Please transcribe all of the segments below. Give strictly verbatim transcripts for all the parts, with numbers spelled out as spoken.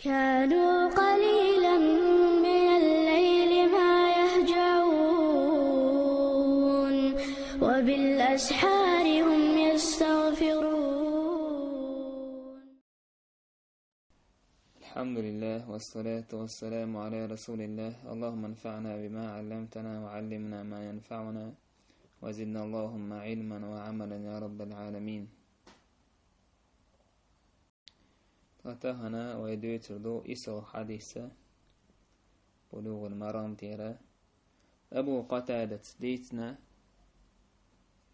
كانوا قليلا من الليل ما يهجعون، وبالأسحار هم يستغفرون. الحمد لله، والصلاة والسلام على رسول الله. اللهم انفعنا بما علمتنا، وعلمنا ما ينفعنا، وزدنا اللهم علما وعملا يا رب العالمين. Ткъа тахана вай дуьйцур ду исс хьадис Булугъул Марам тӀера. Абу Къатадас дийцина,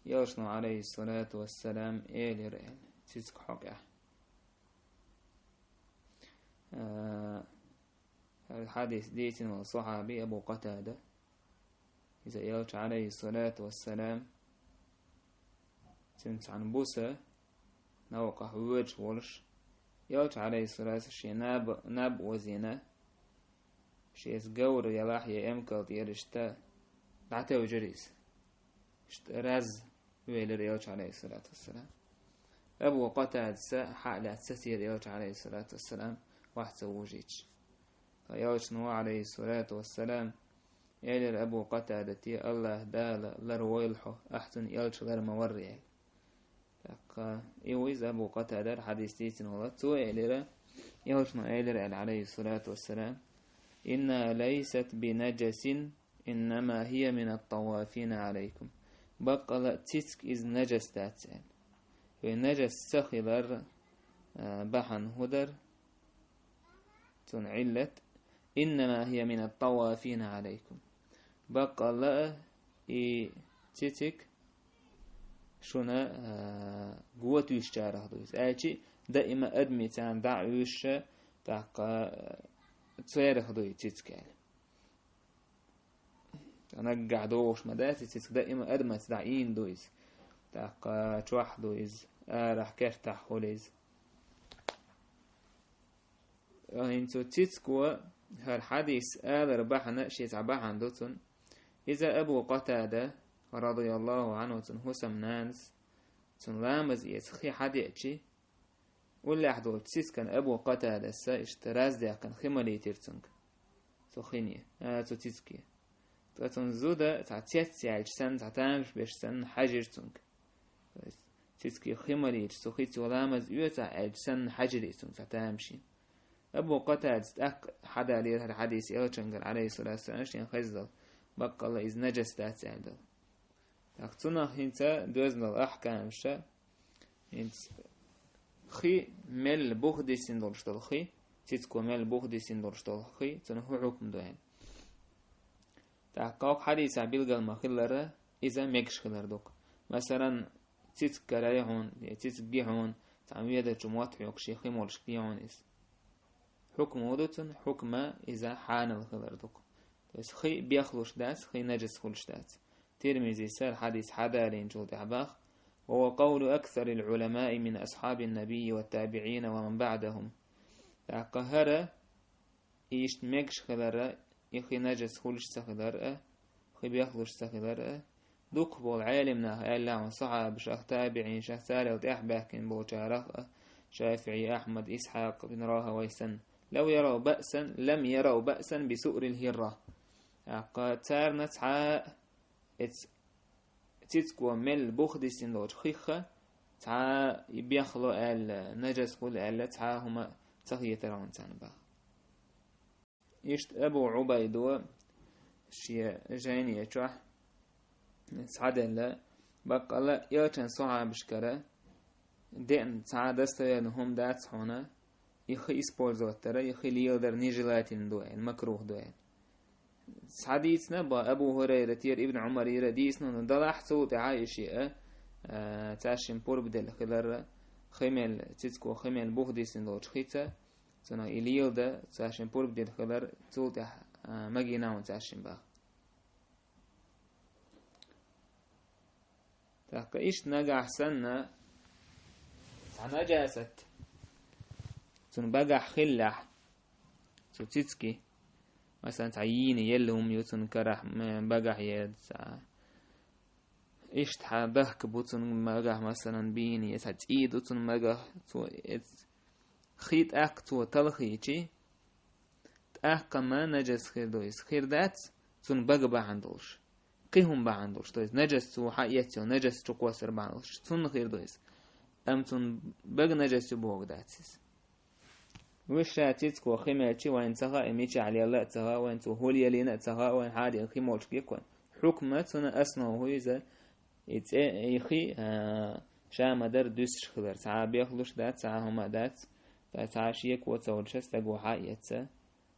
Элчано, Ӏалайхи ссалату вассалам, элира аьлла, цициг хьокъехь. А, хӀара хьадис дийцина волу сахьаби Абу Къатада. Иза Элча, Ӏалайхи ссалату вассалам, цуьнан цхьана буса новкъахь воьдуш волуш, Элча, Ӏалайхи ссалату, шен наб, наб озийна, шеца говр ялахь я эмкал тӀера иштта дӀатевжира иза. Иштта раз велира Элча, Ӏалайхи ссалату вассалам. Абу Къатадас хьа а лаьцна сацийра Элча, Ӏалайхи ссалату вассалам, вахь ца вужуьйтуш. Ткъа Элчано, Ӏалайхи ссалату вассалам, элира Абу Къатадате: «АллахӀ Дала ларвойла хьо, ахь цунна элча лар ма варра», — аьлла. ТӀаккха и ву иза Абу Къатада, хьадис дийцина волу. Цо элира, Элчано элира аьлла, Ӏалайхи ссалату вассалам: «إنها ليست بنجس، إنما هي من الطوافين عليكم». Баккъала а цициг иза нажас дац аьлла. Вай нажас ца хилар, а, бахьана хӀун дара? Цунна Ӏиллат: «إنما هي من الطوافين عليكم». Баккъала а и цициг шуна, а, го туьйсучарах ду иза. Аьлчи даима адамашца дӀа а уьйшуш, тӀаккха, а, церах ду и цициг аьлла. Наггахь догӀуш ма дац и цициг, даима адамашца дӀа ийна ду иза. ТӀаккха чохь ду иза, арахь кертахь хуьлу иза. ХӀинца цу цициго хӀара хьадис алар бахьана, шен цхьа бахьана ду цунна. Иза Абу Къатада, радияллаху Ӏанху, цуьнан хӀусамнанас, цунна ламаз эца хи хьадеачи, уллехь долчу цицигана Абу Къатадас иштта раздаьккхина хи малийтира цуьнга. Цу хине, а, цу цициге. Ткъа цуьнан зуда цхьа цец яьлча санна, цхьа тамаш беш санна хьаьжира цуьнга. То есть, цициган хи малийташ, цу хица ламаз оьцу ахь аьлча санна хьаьжира иза цуьнга цхьа тамашийна. Абу Къатадас тӀаккха хьадалийра хӀара хьадис Элчангара, Ӏалайхи ссалату вассалам, шена хездал, баккъала иза нажас дац аьлла дала. ТӀаккха цунах хӀинца доьзна долу ахькамаш, хӀинца хи мел бух диссина долуш долу хи, цициго мел бух диссина долуш долу хи, цунах хӀун хьукма ду аьлла. ТӀаккха кху хьадисехь билгал ма-хиллара, иза мегаш хилар ду-кх. Масалан, цициг карай хьуна, я цициг ги хьуна, цхьана ведарчу мотт хьоькхуш, я хи молуш ги хьуна иза. Хьукма хӀун ду цунна? Хьукма иза хьанал хилар ду-кх. То есть хи бехлуш дац, хи нажас хуьлуш дац. Тирмизис хӀара хьадис хьадалийначул тӀаьхьа боху: «وهو قول أكثر العلماء من أصحاب النبي والتابعين ومن بعدهم». ТӀаккха хӀара иштта мегаш хилар а, и хи нажас хуьлуш ца хилар а, хи бехлуш ца хилар а, дукхахболу Ӏелам нах аьлла хьуна, сахьабашах, табиӀиншах, царел тӀаьхьа баьхкина болчарах а, ШафиӀи, Ахьмад, Исхьакъ бин Рахавайх санна, لم يروا بأسا، لم يروا بأسا بسؤر الهرة. ТӀаккха царна цхьа а эц-, цицго мел бух диссина долчу хих цхьа а и бехло аьлла, нажас хуьлу аьлла, цхьа а хӀума ца хетара хьуна царна боху. Иштта Абу Ӏубайдо шен жайни чохь схьаделла, баккъала а Элчан сахьабашкара деана цхьа а достоверный хӀума дац хьуна, и хи использовать дара, и хи леладар нежелательно ду аьлла, макрух ду аьлла. Схьадийцина боху Абу ХӀурайратера, Ибн Ӏумарера дийцина, но далахь цул тӀаьхьа и шиъ а, а, цаьршимма пурба делла хилар, хи мел, цицго хи мел бух диссина долчу хица, цунах и леладан, цаьршимма пурба делла хилар, цул тӀаьхьа, а, магийна хьуна цаьршимма боху. ТӀаккха иштта нагахь санна, цхьа нажасат цунна багахь хиллехь, цу цицги, масалан, цхьа йийна елла хӀума ю цунна карахь, м, багахь я цхьа, иштта хьан дахка бу цунна магахь, масалан, бийна, я цхьа цӀий ду цунна магахь, цо эц-, хи тӀаккха цо талхийчи, Аккха ма нажас хир ду иза. Хир дац, цунна бага бахьана долуш. Кхин хӀума бахьана долуш. То есть нажас цо хьаэцча, нажас чу кхоссар бахьана долуш. Цунна хир ду иза. Амма цунна бага нажас ю бохург дац иза. Вуьш ша цицко хи мелчи вайн ца хаьа, и мичахь лелла а ца хаьа, вайн цо хӀула елийна а ца хаьа, вайн хьадин хи молчу гекван. Хьукма цуна основа хӀу иза, и цӀе, и хи, а, ша ма-дарра дуьсуш хилар. Цхьа а бехлуш дац, цхьа а хӀума а дац, ткъа цхьа а шеко ца волуша стаго хьаэца,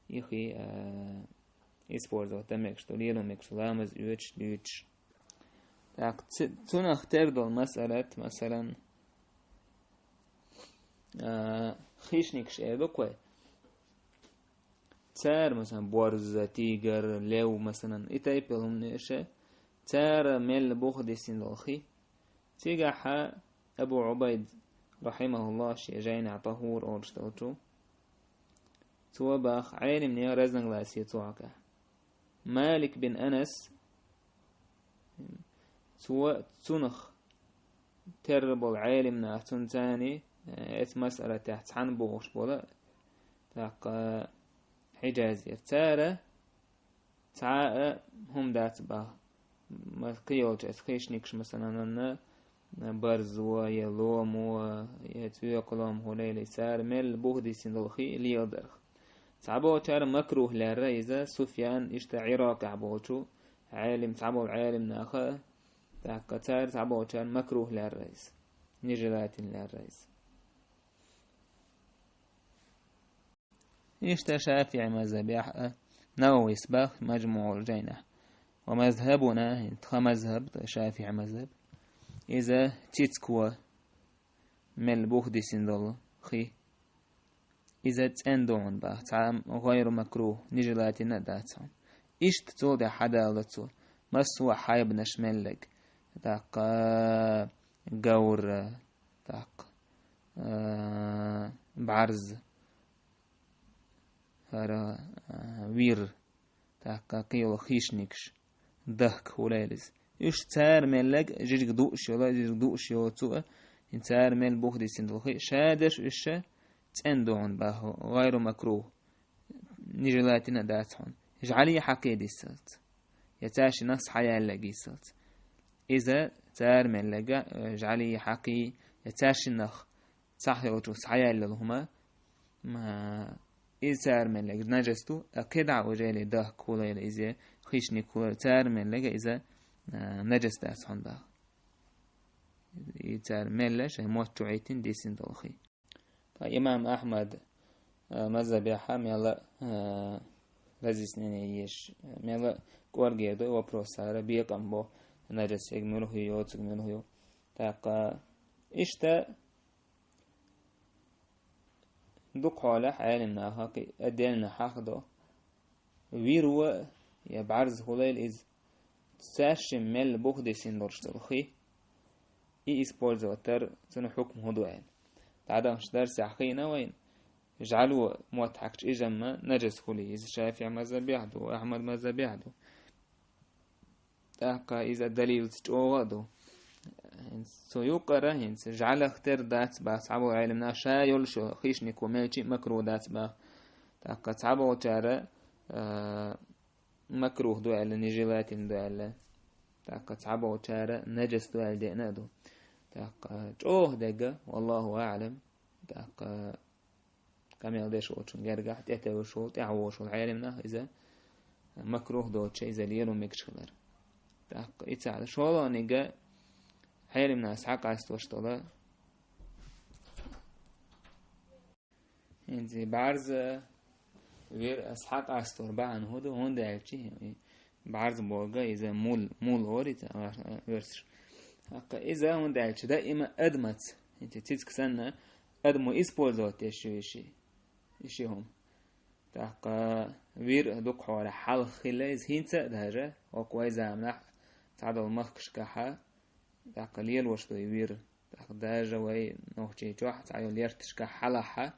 и хи, а, использовать дан мегаш ду, лело мегаш ду, ламаз оьцуш, дуьйцуш. Так, ци-, цунах тера долу масъалат, масалан, а, хищникаш эр ду кхой. Цара, масалан, борз, тигр, лев, масалан, и тайпа йолу хӀуманеша, цара мелла буха дисина долу хи. Цигахьа Абу Убайд, рахьимахуллах, шен жайнахь ТӀахӀур олуш долчу, цо баха, Ӏелимнех разногласие цу хьокъехь. Малик бин Анас, цо цунах терра болу Ӏелимнах, цунна царний, э, эцу масъалатехь цхьаьна бохуш болу, тӀаккха Хьиджазера. Цара цхьа а хӀума дац баха. Ма-, кхийолчу эцу хищникаш, масалан, барзо, я ломо, я цӀоькъа ломо хӀу лелий, цара мелла буха дисина долу хи леладарх. Цхьаболчара макрух лаьрра иза, Суфьян, иштта Ӏиракъехь болчу Ӏелим, цхьаболу Ӏелимнаха, тӀаккха цара цхьаболчара макрух лаьрра иза, нежелательно лаьрра иза. Иштта ШафиӀи мазхабехь а, Нававис баха МаджмуӀул жайнахь. Ва мазхабуна, тхан мазхаб, то есть ШафиӀи мазхаб, иза цицко мел бух дисина долу хи. Иза цӀена ду хьуна баха, цхьа гӀайру макрух, нежелательно а дац хьуна. Иштта цул тӀаьхьа хьадалла цо, массо а хьайбанаш меллаг, тӀаккха гавра, тӀаккха, а, бӀарз, хӀара, а, вир, тӀаккха кхин йолу хищникаш, дахка хӀу лелийза. Уьш цара меллаг жижиг дууш йола, жижиг дууш йоцу а, хӀин цара мел бух дисина долу хи, ша дерш уьш ша цӀена ду хьуна баха, гӀайру макрух, нежелательно а дац хьуна. ЖӀали хьакхе дисалц. Я цаьршинах схьаяллаг йисалц. Иза цара меллага, э, жӀали хьакхий, я цаьршинах цхьа хилчу схьаяллал хӀума, ма, иза цара меллага нажас ду, а кхидӀа уже или дахка хӀу лела иза, хищник хӀу лела, цара меллага иза, а, нажас дац хьуна баха. И цара мелла шайн мотт чу Ӏиттина дисина долу хи. Ткъа имам Ахьмад, а, мазхабехьа мелла, а, разъяснение еш, мелла кӀоргера ду и вопрос цара, бекъам бо, нажас ег муьлха ю, йоцург муьлха ю. ТӀаккха иштта дукха хьолехь Ӏелимнаха кхин а денна хьахдо. Вир ву я бӀарз хӀу лела иза, цаьршин мел бух дисина долуш долу хи, и использовать дар, цуьнан хьукм хӀун ду аьлла. ДӀадаханчу дарсехь хиъна вайна, жӀало мотт хьаькхча, изамма нажас хуьлий, иза ШафиӀи мазхабехь ду, Ахьмад мазхабехь ду. ТӀаккха иза далилца чӀогӀа а ду. ХӀинца цу юкъара, хӀинца жӀалах тера дац баха цхьаболу Ӏелимнаха, ша йолуш йолу хищнико мелчи а макрух дац баха. ТӀаккха цхьаболчара, а, макрух ду аьлла, нежелательно ду аьлла. ТӀаккха цхьаболчара нажас ду аьлла деана а ду. ТӀаккха чӀогӀа дегга, валлаху аӀлам. ТӀаккха къамел деш волчун гергахь тӀетевжаш волу, тӀаьхьавогӀуш волу Ӏелимнах иза макрух доцуша иза лело мегаш хилар. ТӀаккха и ца хьала шолгӀанига Ӏелимнах схьакъастош долу. ХӀинца бӀарз вир а схьакъастор бахьана хӀун ду, хӀунда аьлча и бӀарз бохург иза мул, мул ори ца, а, версаш. ТӀаккха иза хӀунда аьлча даима адамаца, хӀинца цицка санна, адамо использовать деш ю иши, иши хӀума. ТӀаккха вир а дукха хьолехь хьалха хилла иза хӀинца а даже, окху вай заманахь цхьадолу махкашкахьа, тӀаккха лелош ду и вир. ТӀаккха даже вай Нохчийчохь цхьа йолу ярташкахь хьалахьа,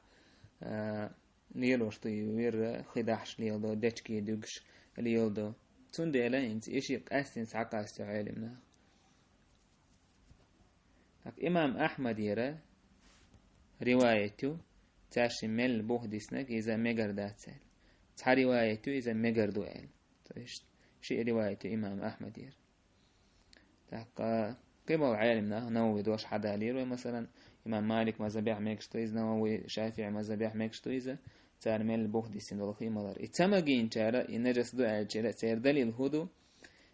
а, лелош ду и вир, хи дахьаш леладо, дечкий дуьгуш леладо. Цундела хӀинца иши къаьстина схьакъасто Ӏелимнаха. ТӀаккха имам Ахьмадера риваят ю, цаьрши мел бух диснарг иза мегар дац аьлла. цхьа риваят ю, иза мегар ду аьлла. То есть, шиъ риваят ю имам Ахьмадера. ТӀаккха кхыбола Ӏелам нах, Навави дош хьадалийра вай, масалан, имам Малик мазхабехь мегаш ду иза, Навави, ШафиӀи мазхабехь мегаш ду иза, цара мел бух диссина долу хи малар. И ца магийначара, и нажас ду аьллачара, церан далил хӀун ду?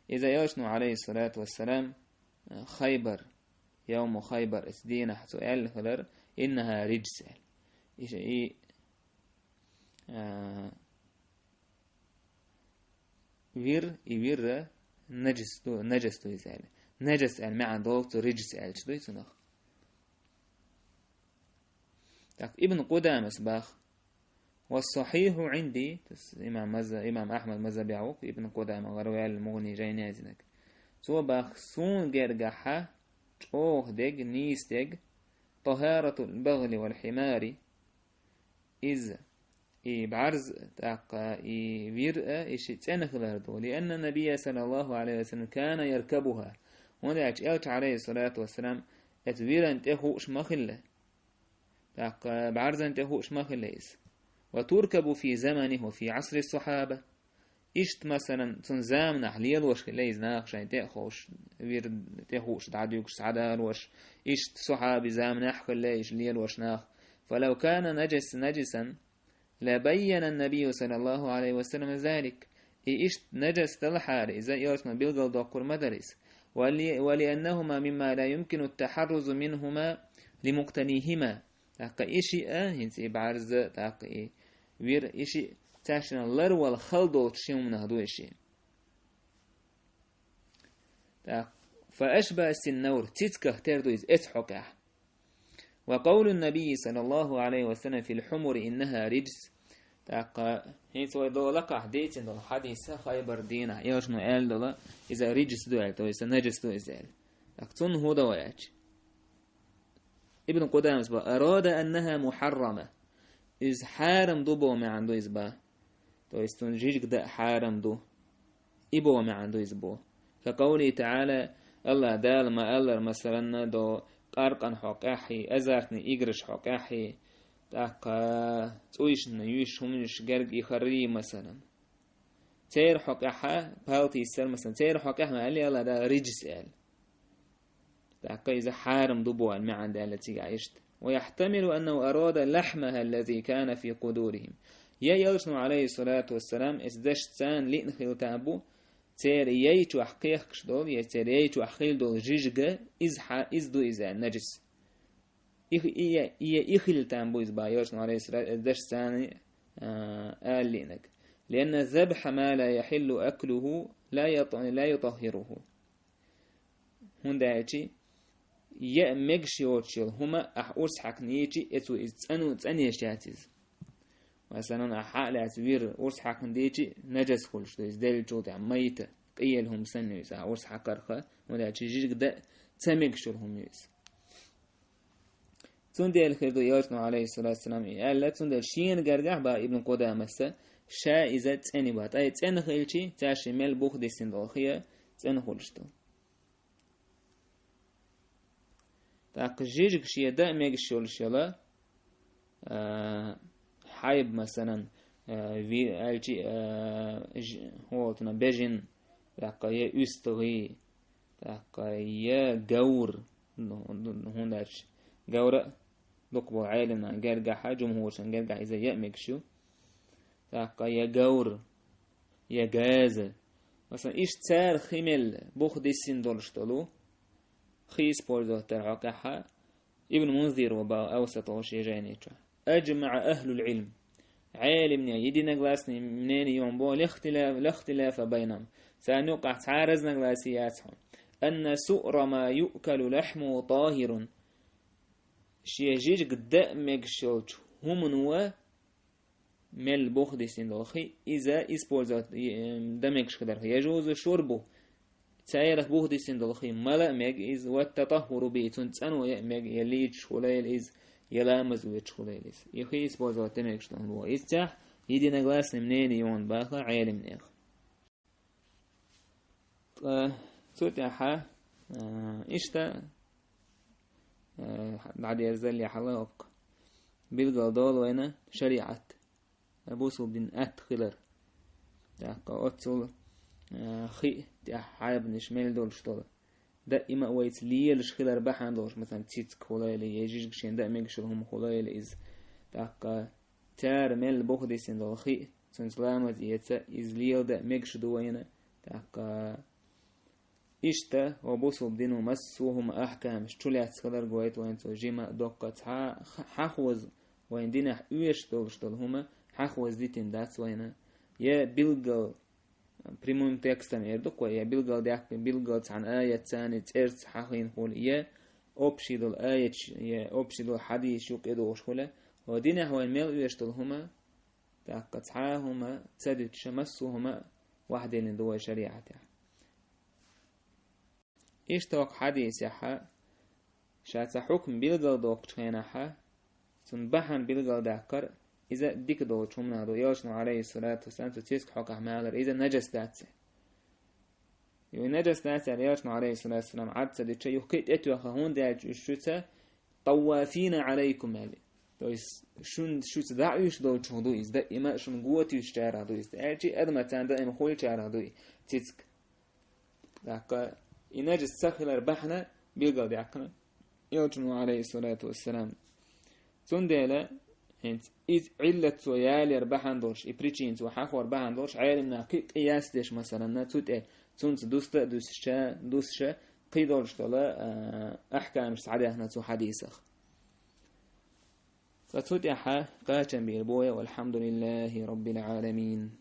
Иза элчано, Ӏалайхиссалату вассалам, Хайбар, йовму Хайбар, эцу дийнахь цо аьлла хилар, «Иннаха риджс», аьлла. И, и, а, вир, и вир нажас ду, нажас ду иза аьлла. Нажас аьлла маьӀна долу цу риджс аьллачу дуй цунах. Так, Ибн Къудамас бах: «Ва сахьихьу Ӏинди», то есть имам Маза-, имам Ахьмад мазхабехь ву Ибн Къудама, гӀараваьлла МугӀни жайна яздинарг. Цо бах: «Суна гергахьа чӀогӀа дег, нийса дег, тахаратул багӀли вал хьимари, иза, и бӀарз, тӀаккха и вир а, и ши цӀена хилар ду, лианна набия саллаллаху Ӏалайхи ва саллам кана яркабуха». ХӀунда аьлча элча, Ӏалайхиссалату вассалам, эцу виран тӀе хууш ма хилла. ТӀаккха бӀарзан тӀе хууш ма хилла иза. «Ва туркабу фи замани ва фи Ӏасри сахьаба». Иштта, масалан, цун заманахь лелош хилла иза наха шайн тӀе а хууш, вир тӀе хууш, дӀадуьгуш, схьадалош, иштта сахьаби заманахь хилла иштта лелош наха. «Фалав кана нажас-, нажасан, ла байяна набию саллаллаху Ӏалайхи ва саллам залик». И иштта нажас далахьара иза, элчано билгал доккхур ма дара иза. «Ва ли-, ва лианнахума мимма ла юмкину ат-тахьаррузу минхума лимукътанихима». ТӀаккха и шиъ а, хӀинца и бӀарз а, тӀаккха и вир, и шиъ цаьршинна ларвала хала долчу ши хӀуманах ду и шиъ. ТӀаккха, «фа ашба синнаур», цицках тера ду иза эцу хьокъехь. «Ва къавлу набийи саллаллаху Ӏалайхи ва саллам фил хьумури иннаха риджс». ТӀаккха хӀинца вай долу лакхахь дийцина долу хьадис а, Хайбар дийнахь элчано аьлла долу, иза риджс ду аьлла, то есть нажас ду иза аьлла. ТӀаккха цунна хӀун дан вай аьлча? Ибн Къудамас бах: «Арада аннаха мухьаррама». Иза хьарам ду боху маьӀна ду иза бах. То есть цунна жижиг дан хьарам ду. И боху маьӀна ду иза боху. Ка къавлихи таӀала, АллахӀ Дала ма-аллара, масалан, до къаркъан хьокъехьий, азартный играш хьокъехьий, тӀаккха цӀуйшна юьйш хӀуманаш герга и харрий, масалан. Церан хьокъехьа, палтийсар, масалан, церан хьокъехь ма аьллий АллахӀ Дала риджс аьлла. ТӀаккха иза хьарам ду боху аьлла маьӀна даьлла цигахь иштта. «Ва яхьтамилу аннаху арада лахьмаха аллази кана фи къудурихим». Я элчано, Ӏалайхиссалату вассалам, эс дашца царна лиъна хила там бу, церан яй чохь кхехкаш долу, я церан яй чохь хила долу жижига, иза хьа-, иза ду иза аьлла, нажис. И, и, и, и хила там бу иза бах элчано, Ӏалайхиссалату, эс дашца царна, а, ала лиънарг. «Лианна забхьа ма ла яхьиллу аклуху ла ят-, ла ютаххируху». ХӀунда аьлча, яа мегаш йоцуш йолу хӀума ахь урс хьаькхна йичи, эцу иза цӀану-, цӀанъеш яц иза. Масалан, ахь хьа а лаьцна вир урс хьаькхна дийчи, нажас хуьлуш ду иза, деллачул тӀаьхьа майта, къиэла хӀума санна ю иза, ахь урс хьакхарха, хӀунда аьлча жижиг дан ца мегаш йолу хӀума ю иза. Цундела хир ду, элчано, Ӏалайхиссалату вассалам, и аьлла, цундела шена гергахь бах Ибн Къудамаса, ша иза цӀена бах. Ткъа и цӀена хилчи, цаьрши мел бух диссина долу хи а цӀена хуьлуш ду. ТӀаккха жижиг шен дан а мегаш йолуш йола, а, хьайб, масалан, а, ви-, аьлчи, а, ж-, хӀотана бежин, тӀаккха я уьстагӀий, тӀаккха я гавр, ну, ну, хӀунда аьлча гавра а дукха болу Ӏеламнан гергахьа, жумхӀуршан гергахь иза я а мегаш ю. ТӀаккха я гавр, я газа. Масалан, иштта цара хи мел бух диссина долуш долу, хи использовать дар хьокъехьа, Ибн Мунзир ва бах Авсат олуш ежайничу. «Аджмаъа ахлул Ӏилм». Ӏеламне единогласный мнение йон бо, лахтила-, лахтилафа байнам. Царна юкъахь цхьа разногласие яц хьуна. «Анна суъра ма юъкалу лахьму тахирун». Шен жижиг дан а мегаш йолчу хӀумано мел бух диссина долу хи, иза использовать, э, дан мегаш хиларх яжузу шурбу. Церах бух диссина долу хи мала а мега иза, ва татаххуру бихи, цунна цӀано я а мега, я лийчаш хуьлайла иза, я ламаз вуьтуш хуьлайла иза. И хи использовать дан мегаш долу хӀума бу. Иза цхьа единогласный мнение ю баха Ӏеламнех. Ткъа цу тӀаьхьа, а, иштта, а, дӀадерзаллехьала хӀокху билгал долу вайна шариӀат. бусулба дин атта хилар. ТӀаккха оццул, а, хи тӀехь хьайбанаш мел долуш долу. Даима а вайца лелаш хилар бахьана долуш, масалан, цициг хуьлийла, я жижиг шен даа мегаш долу хӀума хуьлийла иза. ТӀаккха цара мел буха дисина долу хи, цуьнца ламаз эца, иза леладаа мегаш ду вайна. ТӀаккха иштта, ва бусулба дин ву массо а хӀума ахкамаш чулаьцна хилар гойту вайна цо жима а, доккха а цхьа а ха-, хьахоза вайн динехь оьшуш долуш долу хӀума хьахоза дитина дац вайна. Я билггал, прямым текстом эр ду-кх вай, я билггал даьккхина, билггал цхьана аятца, цӀерца хьахийна хуьлу, я общий долу аяташ, я общий долу хьадисаш юкъа тӀедогӀуш хуьлу. Ва динехь вайн мел оьшуш долу хӀума, тӀаккха цхьа а хӀума ца дуьтуш, массо а хӀума вахдиллина ду вай шариӀатехь. Иштта хӀокху хьадисехь ша цхьа хьукм билгалдоккхучу хенахь, цунна бахьана билгалдаккхар, иза дика долчу хӀуманах ду, элчано, алейхиссалату вассалам, цу цициг хьокхахь ма аллара, иза нажас дац. И нажас дац аьлла, элчано, алейхиссалату вассалам, Ӏад ца дуьтуш, юха кхин а тӀетоьхна, хӀунда аьлча уьш шуьца «طوافين عليكم» аьлла. То есть, шун, шуьца дӀа а уьш долчух ду иза, даима а шуна го туьйсучарах ду иза. Аьлча а адамаца даима хуьлучарах ду и цициг. ТӀаккха и нажас ца хилар бахьана билгалдаьккхина элчано, алейхиссалату вассалам. Цундела, хӀинца иза Ӏиллат цо ялор бахьана долуш, и причина цо хьахор бахьана долуш, Ӏеламнах кхин а къияс деш, масалан, цу тӀе цунца дуста а дуьсуша, дуьсуша, кхин долуш долу, а, ахкамаш схьадаьхна цу хьадисах. Ткъа цу тӀехь кхачам бийр бу вай, валхьамдулиллахи раббил Ӏаламин.